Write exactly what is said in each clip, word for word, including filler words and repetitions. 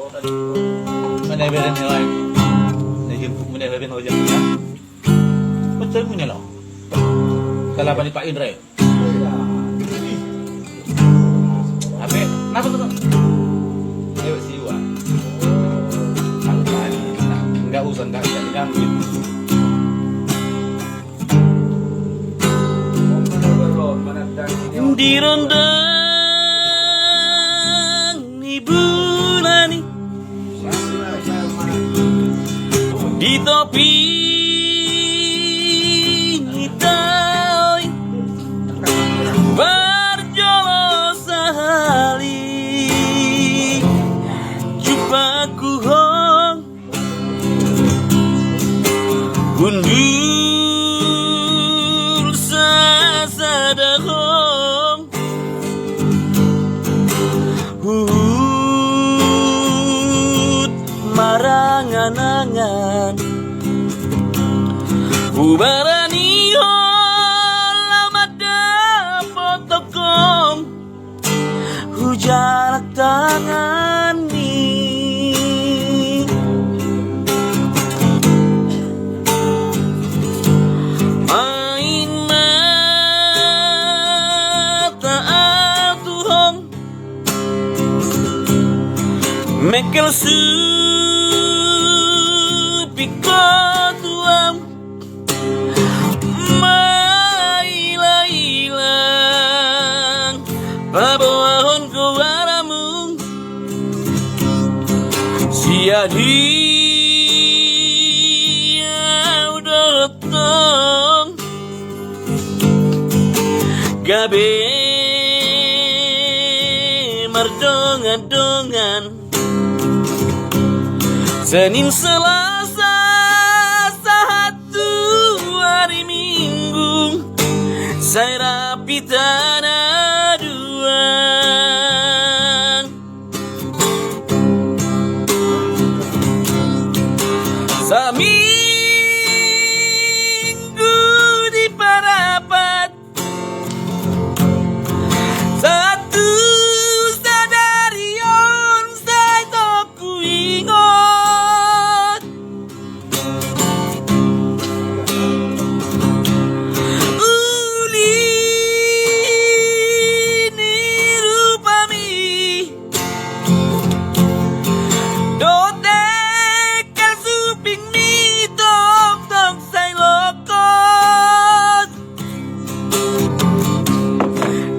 Mana beren ni lain? Ni jemput mana beren ojek ya? Betul punya lo. Kalau apa ni Pak Indra? Apa? Kenapa tuh? Lewat siwa. Enggak usah, enggak usah digangguin. Di rondang ni bulan i, di topi ni tahi, parjolo sahali jumpaku ho. Hundul sasada ho, huhut marangan-angan. Hubarani ho laho mandapothon ho, hujarak tangan ni. Baen ma taal tu ho, mengkel suping ho tu ahu. Mailang-ilang paboahon goarmu, sian dia ahu dohot ho gabe mardongan-dongan. Senin, Selasa, sahat tu ari Minggu, sai rap hita na dua. Saminggu di parapat, sahat tu sadari on sai tung huingot uli ni rupami. Dohot dengkel supingmi tongtong sai lokot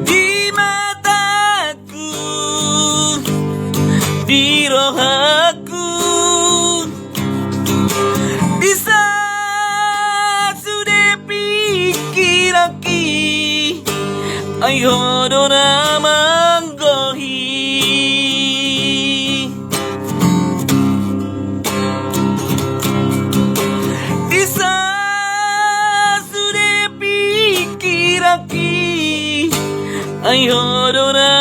di mataku, di rohaku. Di sasude pingkiranki, ai ho do na manggohi. Di sasude pingkiranki, ai ho do na